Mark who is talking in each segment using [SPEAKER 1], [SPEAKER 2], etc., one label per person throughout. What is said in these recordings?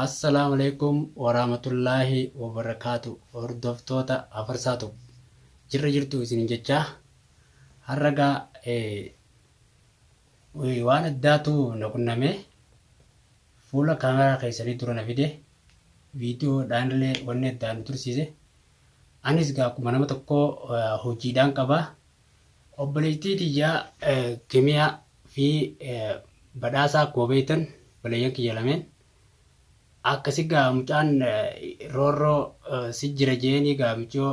[SPEAKER 1] Assalaamu Aleeykum Waraamatullaahi Wabarakaatu. Hordoftoota Afarsaa Tube, jirra jirtu isinin jechaa, har'a gaa waan addaatu na qunname, fuula kaameraa keessanii dura na fide, viidiyoodhaanillee wanni addaa nu tursiise. Anis gaa akkuma nama tokkoo hojiidhaan qaba. Obboleettii tiyya Kimiyaa fi Badhaasaa akkuma beektan obboleeyyan kiyya lameen. Akkasi gaa mucaan roorroo si jira jeeni gaa mucoo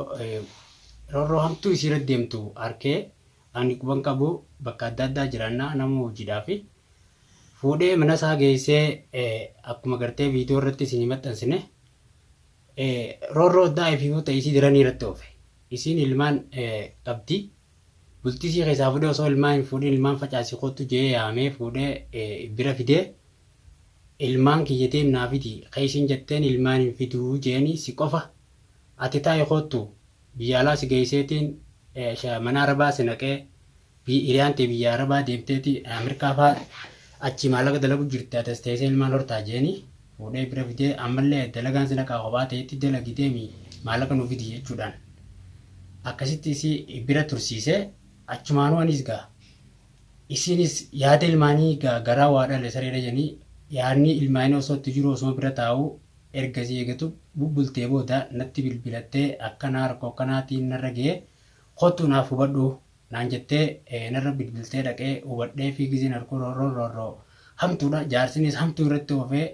[SPEAKER 1] roorroo hamtuu isiirra deemtu arkee, ani quban qabu, bakka adda addaa jiraanna, namuu hojiidhaafi. Fuudhee mana isaa geessee, akkuma gartee viidiyoo irratti isinii maxxansine, roorroo addaa ifiifuu ta'e isii diranii irratti oofe. Isiin ilmaan qabdi. Bultii isii keessaa fuudhee, osoo ilmaan hin fuudhin ilmaan facaasi kottu je'ee yaamee fuudhee bira fidee, ilmaan kiyya deem naa fidi ka isiin jetteen ilmaan hin fiduu je'eni, si qofa ati taa'i kottu biyya alaa si geesseetiin mana arabaa si naqee, hiriyaan tee biyya arabaa deemteeti Ameerikaa faa achii maallaqa dalagu jirti, ati as teessee ilmaan hortaa je'eni fuudhee bira fidee, ammallee dalagaan si naqaa, kophaa ta'etti dalagi, deemi maallaqa nu fidi jechuudhaan akkasitti isii bira tursiise. Achumaanuu anis gaa isiinis yaada ilmaanii gaa garaa waa dhale sareedha jedhanii, yaadni ilmaanii osoo itti jiru osuma bira taa'u, ergasii eegatu bubbultee booda natti bilbilattee, akkanaa rakkoo akkanaatiin narra ga'ee, kottu naaf hubadhu naan jettee narra bilbiltee, dhaqee hubadhee fi gizeen harkuu roorroon roorroo hamtuudha. Jaarsinis hamtuu irratti oofee,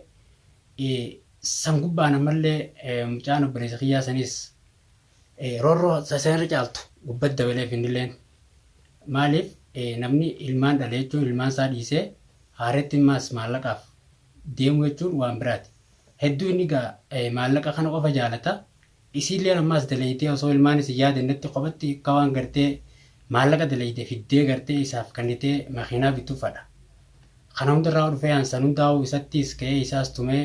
[SPEAKER 1] san gubbaan ammallee mucaan obboleessa kiyyaa sanis roorroo sanirra caaltu gubbatti dabaleef innilleen. Maaliif, namni ilmaan dhale jechuun ilmaan isaa dhiisee haaretti immaas maallaqaaf deemuu jechuun waan biraati. Hedduu inni gaa maallaqa kana qofa jaalata. Isiilleen ammaas daleeytee osoo ilmaan isin yaadannetti kophatti akka waan gartee maallaqa daleeyte fiddee gartee isaaf kennitee makiinaa bituuf fadha. Kana hundarraa dhufee an san hundaa'uu isattiis ka'ee isaas tumee,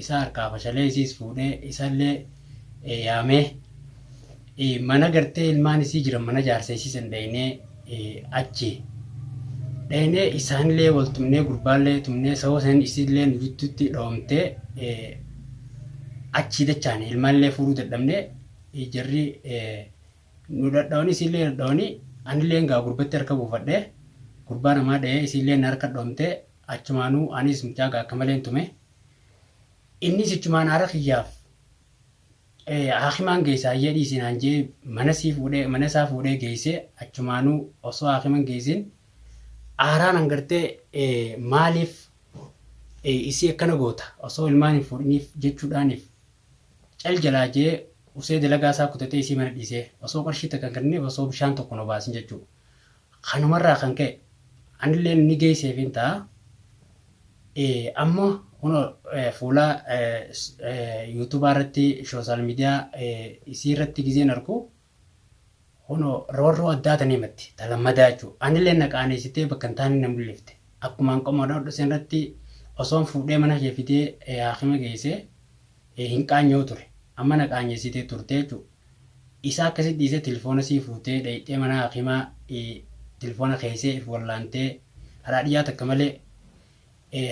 [SPEAKER 1] isa harkaa fashalee, isiis fuudhee isallee yaamee, mana gartee ilmaan isii jiran, mana jaarsa isii san dhaynee, achi dhaynee isaanillee wal tumnee, gurbaallee tumnee, sababa san isiillee nu jidduutti dhoomtee achii dachaane, ilmaanillee fuudhuu dadhabne. Jarri nu dhadhawanii, isiillee dhadhawanii, anillee gaa gurbatti harka buufadhee gurbaa namaa dha'ee, isiillee na harka dhoomtee, achumaanuu anis mucaa gaa akka malee hin tume. Innis achumaan aara kiyyaaf haakimaan geessa, hayyee dhiisi naan jee, mana sii fuudhee mana isaa fuudhee geesse. Achumaanuu osoo haakiman geessin aaraan hangartee maaliif isii akkana goota osoo ilmaan hin fuudhiniif jechuudhaaniif cal jalaa jee usee, dalagaa isaa kutatee isii mana dhiisee, osoo qarshii takka hin kennineef, osoo bishaan tokko hin obaasin jechuudha. Kanumarraa kan ka'e anillee ni geesseefin ta'a. Amma kunoo fuula yuutuubaa irratti, social media isii irratti gizeen argu, kunoo roorroo addaa tanii himatti ta lammadaa jechuudha. Anillee na qaaneessitee bakka hin taane na mul'ifte. Akkumaan qomoodhaan hodhaseen irratti osoon fuudhee mana kee fidee haakima geessee hin qaanya'u ture. Amma na qaanyessitee turte jechuudha. Isa akkasitti dhiisee telefoona sii fuutee dhayxee mana hakimaa telefoona keessee if wallaantee, haadha takka malee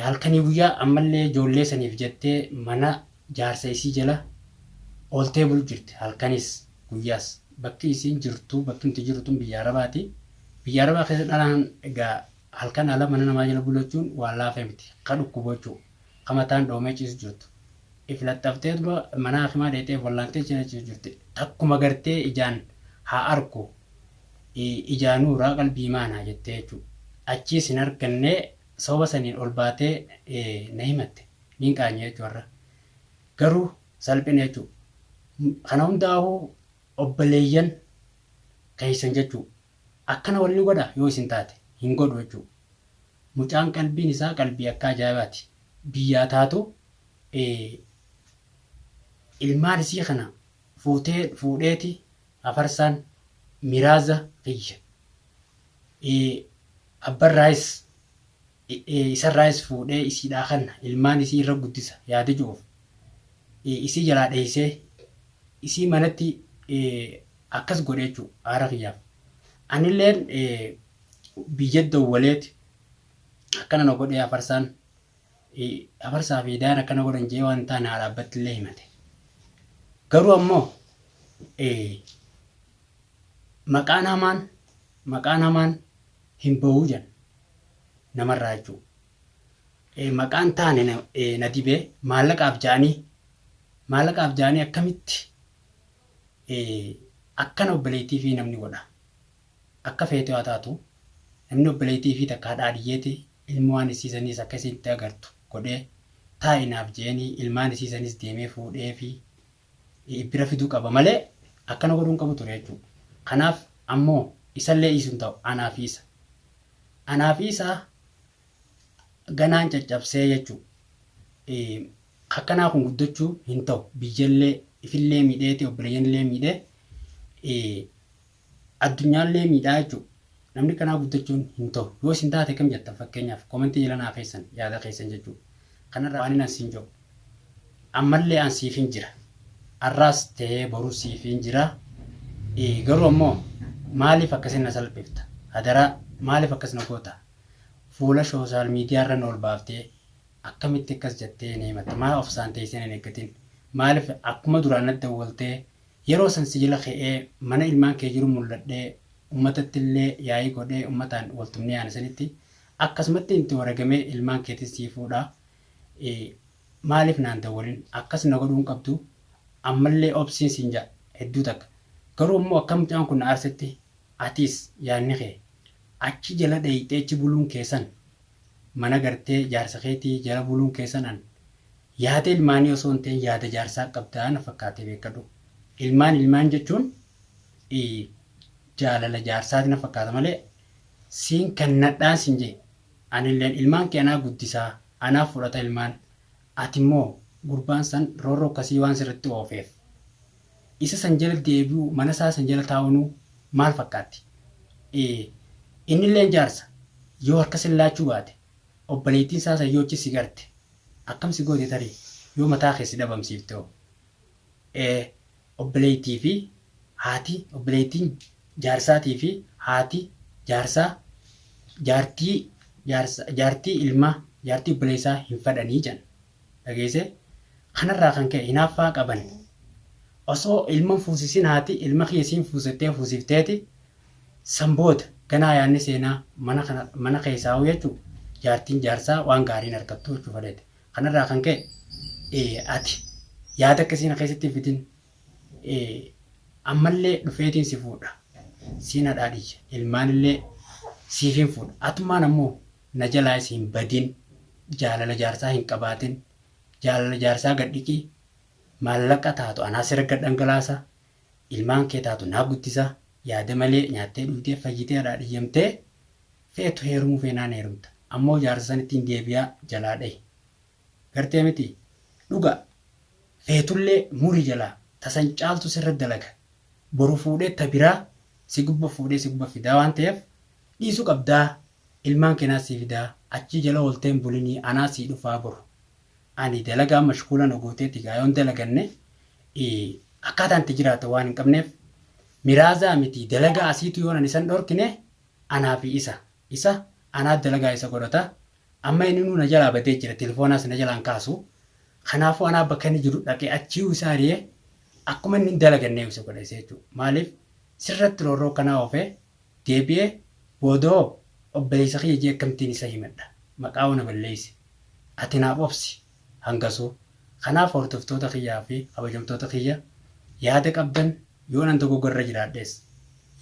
[SPEAKER 1] halkanii guyyaa ammallee ijoollee saniif jettee mana jaarsa isii jala ooltee bulu jirti halkanis guyyaas. Bakki isiin jirtu, bakki nuti jirru tun biyya Arabaati. Biyya Arabaa keessa dhalaan egaa halkan ala mana namaa jala bulu jechuun waan laafee miti. Ka dhukkubu jechuudha. Ka mataan dhoomee ciisu jirtu. If laxxafteetuma mana hakimaa dheexee if wallaantee jala ciisu jirti. Takkuma gartee ijaan haa arku, ijaanuuraa qalbii maanaa jettee jechuudha. Achiis hin arganne, sababa saniin ol baatee na himatte. Niin qaanye jechuudha har'a. Garuu salphina jechuudha. Kana hundaa'uu obboleeyyan keessan jechuudha. Akkana wal ni godha yoo isin taate hin godhu jechuudha. Mucaan qalbiin isaa qalbii akka ajaa'ibaati. Biyyaa taatu ilmaan isii kana fuutee fuudheeti afarsaan miraaza kiyya abbarraayis isarraayis fuudhee isiidhaa kanna ilmaan isii irra guddisa yaada jiruuf isii jalaa dheeysee isii manatti akkas godhe jechuudha aara kiyyaaf. Anilleen biyya dawwaleeti akkana na godhee afarsaan. Afarsaa fi Hidayaan akkana godhan jee waan hin taane haadha abbatti illee himate. Garuu ammoo maqaan hamaan maqaan hamaan hin bahuu jan namarraa jechuu. Maqaan taane na dibee maallaqaaf ja'anii maallaqaaf ja'anii akkamitti akkana obboleettii fi namni godha. Akka feete haa taatu namni obboleettii fi takka haadha ilmoowwan isii saniis akka isiin itti agartu godhee taa'i naaf je'eenii ilmaan isii saniis deemee fuudhee fi bira fiduu qaba malee akkana godhuu hin qabu ture jechuudha. Kanaaf ammoo isallee dhiisuu hin ta'u anaa fi isa. Anaa fi isa ganaan caccabsee jechuudha. Akkanaa kun guddachuu hin ta'u biyyallee ifillee miidheeti obboleeyyanillee miidhee addunyaallee miidhaa jechuudha. Namni kanaa guddachuun hin ta'u. Yoo isin taate kam jettan fakkeenyaaf komentii jala naa keessan yaada keessan jechuudha. Kanarraa waan inni siin jedhu ammallee an siif hin jira. Arraas ta'ee boruu siif hin jira. Garuu ammoo maaliif akkasin na salphifta? Hadaraa maaliif akkas na goota? Fuula social media irra na ol baaftee akkamitti akkas jettee na himatta? Maa of saan teessee na hin eeggatin? Maaliif akkuma duraan natti dawwaltee yeroo san si jala ka'ee mana ilmaan kee jiru mul'adhee ummatatti illee yaa'ii godhee ummataan waltumnee yaane sanitti akkasumatti itti wareegamee ilmaan keetis sii fuudha. Maaliif naan dawwalin? Akkas na godhuu hin qabdu. Ammallee obsiin siin ja'a hedduu takka. Garuu ammoo akka mucaan kun na aarsetti atis yaadni kee achi jala dhayxee achi buluun keessan mana gartee jaarsa keetii jala buluun keessan an yaada ilmaanii osoo hin ta'in yaada jaarsaa qabdaa na fakkaatee beekadhu. Ilmaan ilmaan jechuun jaalala jaarsaati na fakkaata malee siin kennadhaan siin jee anilleen ilmaan kee anaa guddisaa anaaf fudhata ilmaan ati immoo gurbaan san roorroo akkasii waan sirratti oofeef isa san jala deebi'u mana isaa san jala taa'uunuu maal fakkaatti? Innilleen jaarsa yoo harka sin laachuu baate obboleettiin isaa san yoo achi si garte akkam si goote tarii yoo mataa kee si dhabamsiifte hoo? Obboleettii fi haati obboleettiin jaarsaatii fi haati jaarsaa jaartii jaarsa jaartii ilmaa jaartii obboleessaa hin fadhanii jedhan. Dhageessee? Kanarraa kan ka'e hinaaffaa qaban osoo ilma hin fuusisin haati ilma kiyya siin fuusettee fuusifteeti san booda ganaa yaadni seenaa mana kana mana keessaa hoo jechuu jaartiin jaarsaa waan gaariin argattu jechuu fedheeti. Kanarraa kan ka'e ati yaada akkasii na keessatti hin fidin ammallee dhufeetiin si fuudha. Siin hadhaa dhiyya ilmaanillee siifin fuudha. Atumaan ammoo na jalaayis hin badin jaalala jaarsaa hin qabaatin jaalala jaarsaa gad dhiqii maallaqa taatu anaa sirra gad dhangalaasa ilmaan kee taatu naa guddisa yaada malee nyaattee dhugdee fayyitee hadhaa dhiyyamtee feetu heerumuu feenaan heerumta ammoo jaarsa sanitti hin deebi'aa jalaa dhahi gartee miti dhuga feetullee muri jalaa tasan caaltu sirra dalaga boru fuudhee ta biraa si gubba fuudhee si gubba fidaa waan ta'eef dhiisuu qabdaa ilmaan kee naa sii fidaa achii jala ooltee hin bulinii anaa sii dhufaa boru ani dalagaa mashkuula na gooteeti gaa yoon dalaganne akkaataan itti jiraata waan hin qabneef miraazaa miti dalagaa asiitu yoon ani isan dhorkine anaa fi isa isa anaa dalagaa isa godhata amma inni nuu na jalaa badee jira telefoonaas na jalaan kaasu kanaafuu anaa bakka inni jiru dhaqee achii isaa ari'ee akkuma inni hin dalagannee isa godha isa jechuudha maaliif sirratti roorroo kanaa oofee deebi'ee boodoo obboleessa kiyya jee akkamittiin isa himadha maqaa na balleeyse ati naaf obsi hangasuu kanaaf hordoftoota kiyyaa fi kabajamtoota kiyya yaada qabdan yoo nan dogoggorra jiraadhes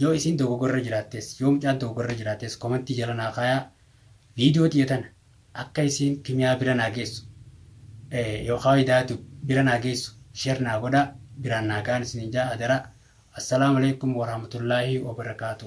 [SPEAKER 1] yoo isiin dogoggorra jiraattes yoo mucaan dogoggorra jiraattes komantii jala naa kaayaa viidiyoo tiyya tana akka isiin kimiyaa bira naa geessu yookaan hidaatu bira naa geessu share naa godhaa biraan naa ga'an isiniin jaa adaraa. Assalaamu alaikum warahmatullaahi wabarakaatu.